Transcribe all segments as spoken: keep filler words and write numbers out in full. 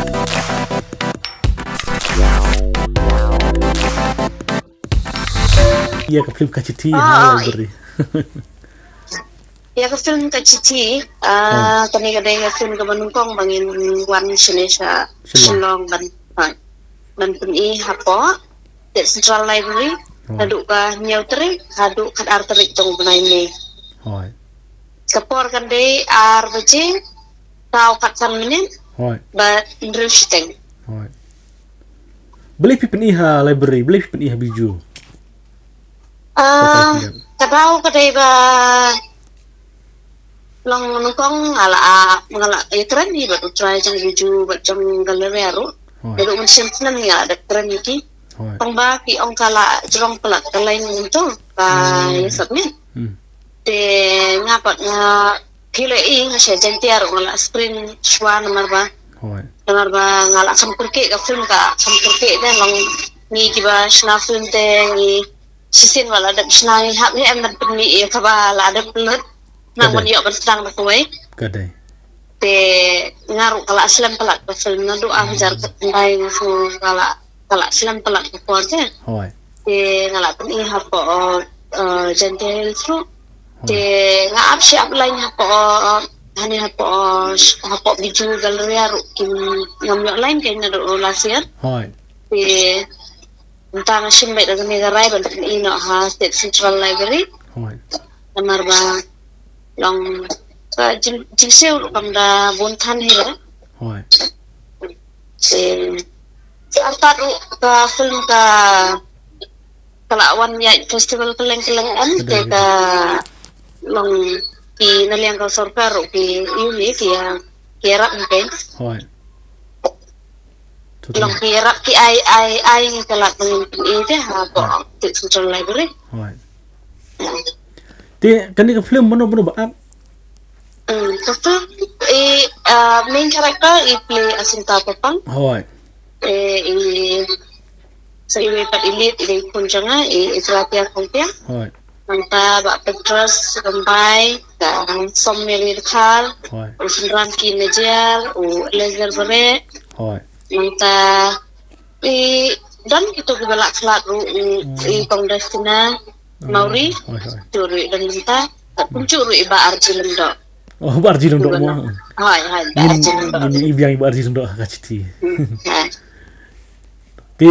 Ïa ka film Ka Chithi ha library. Ïa ka film Ka Chithi, ah, kane ka dei ka film kaba nyngkong ba ngin wan shane sha Shillong ban, ban pyni hapoh State Central Library. Naduh ka hynñiew tarik haduh khatar tarik jong u bnai May. Ka por kan dei ar baje, saw khatsan minit bad hynriew shiteng. Balei phi pyni ha library, balei phi pyni ha Bijou? Ah, ka daw ka dei ba long nyngkong nga la, ah, nga la ïakren hi bad u trai jong Bijou bad jong gallery ruh. Naduh mynshem snem nga la dep kren ïa ki. Tang ba ki ong ka la jrong palat ka line mynta ba ïa submit. Te nga pat nga phi la i nga sha Jaiñtia ruh nga la screen shuwa namar ba. Namar ba nga la kham kyrkieh ka film, ka kham kyrkieh te long ngi kiba shna film te ngi shisien ba la dep shna ngi hap ngi em ban pynmih ïa kaba la dep lut. Nang ban ïoh ban sdang da kawei. Te nga ruh ka la slem palat ka film naduh ar hajar khatkhyndai nga sngew ka la, ka la slem palat ka por te. Te nga la pyni hapoh, eh, Jaiñtia Hills ruh. Te nga ap shi ap line hapoh, eh, hane hapoh, eh, hapoh Bijou Galleria ruh kim, ngam ïoh line kein naduh last year. Te mynta nga shim beit da kane ka rai ban pyni noh ha State Central Library. Namar ba long ka jing, jingsiew ruh kam da bun than hi ruh. Te artat ruh ka film ka, ka la wan ïaid festival kylleng kylleng em, te ka long ki na liang ka sorkar ruh ki ïa ki ïarap hi kein. Long ki ïarap ki ai, ai, ai ngi ka la pyni te hapoh State Central Library. Te kane ka film mano mano ba act? Hmm, ka film i, ah, main character i play Asinta Papang. Eh, i sa iwei pat i lead i dei khun jong nga i, i Gratia Khongpia. Nangta Bah Petros Rymbai, ka Som Mary Dkhar, u Synran Ki Najiar, u Eliezer Bareh. Nangta i don kito kiba lah khlad ruh, i, i Kong Destina Mauri. Kito ruh i don mynta. Kumjuh ruh i Bah Arji Lyngdoh. Oh, Bah Arji Lyngdoh mo. Hoi, hoi, Bah Arji Lyngdoh. Ngin i biang i Bah Arji Lyngdoh ha Ka Chithi. Te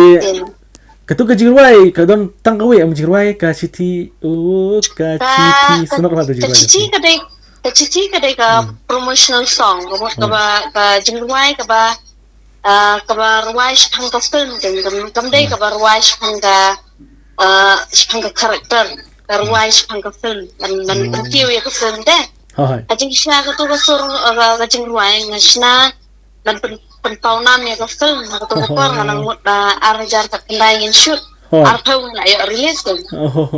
kato ka jingrwai ka don tang kawei em jingrwai Ka Chithi, oh, Ka Chithi, sngewbha to jingrwai. Ka Chithi ka dei, Ka Chithi ka dei ka promotional song, ka mut kaba, ka jingrwai kaba, ah, kaba rwai shaphang ka film, kam, kam dei kaba rwai shaphang ka, ah, shaphang ka character, ka rwai shaphang ka film, ban, ban review ïa ka film te. Ka jingshna kato ka sur, ah, ka, ka jingrwai nga shna ban pyn, pynpaw nam ïa ka film, ha kato ka por nga nang mut ba ar hajar khatkhyndai ngin shoot. Arphew ngi la ïoh release kan.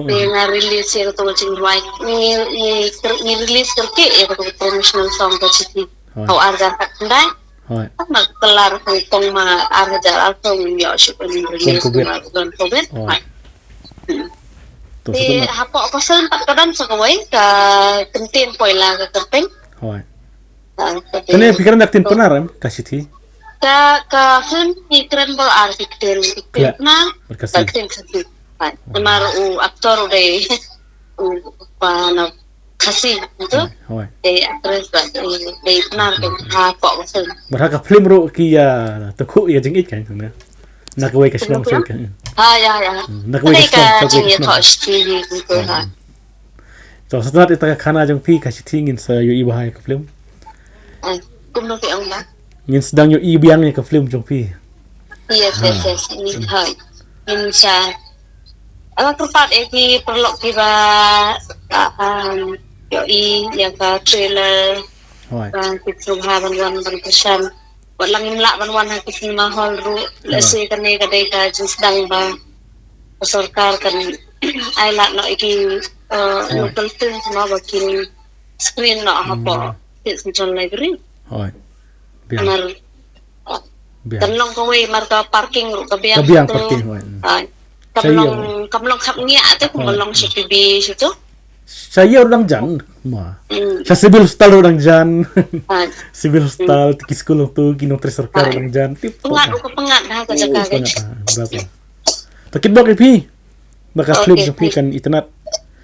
Te nga release ïa kato ka jingrwai. Ngi, ngi, ngi release kyrkieh ïa kato ka promotional song Ka Chithi. Ha u ar hajar khatkhyndai. Tang ba ka la kong ma ar hajar arphew ngin ïoh shoot ban release namar don covid. Te hapoh ka film pat ka don sa kawei ka kyntien Poila Ka Kyrteng. Kane phi kren da ktien Pnar em, Ka Chithi? Ka, ka film phi kren ba ar phi kren, phi kren Pnar, bad ka ktien Khasi. Namar u actor u dei u pa na Khasi tu. Te actress bad u dei Pnar, te hapoh ka film. Bad ha ka film ruh ki ïa, to khuh ïa jingïeit kan na. Na kawei ka shnong shuh kan. Ha, ïa, ïa. Na kawei ka shnong, ka jingïathoh shuh kan. To, sa tang ita ka khana jong phi Ka Chithi ngin sa ïohi bha ïa ka film. Kumno phi ong ba? Ngin sdang ïohi biang ïa ka film jong phi. Yes, yes, yes. Ngin, hoi. Ngin sa. Ala kyrpad ïa ki paralok kiba, ah, um, ïohi ïa ka trailer. Ba ki sngewbha ban wan ban kyrshan. Wat la ngim lah ban wan ha ki cinema hall ruh, lehse kane ka dei ka jingsdang ba ka sorkar kan ai lad noh ïa ki, eh, local films mo ba kin screen noh hapoh State Central Library. Namar, eh, kan long kawei mar ka parking ruh ka biang. Ka biang parking, hoi. Kam long, kam long khapngiah te kum long sha P B sha tu. Sha ïa u dang jan ma. Sha civil hospital u dang jan. Civil hospital, ki skul tu, ki nongtrei sorkar u dang jan. Tip top. Pyngat, u ka pyngat ha ka jaka ka. Pyngat ha. Bas. Ta kit bok ïa phi. Ba ka clip jong phi kan itynnad.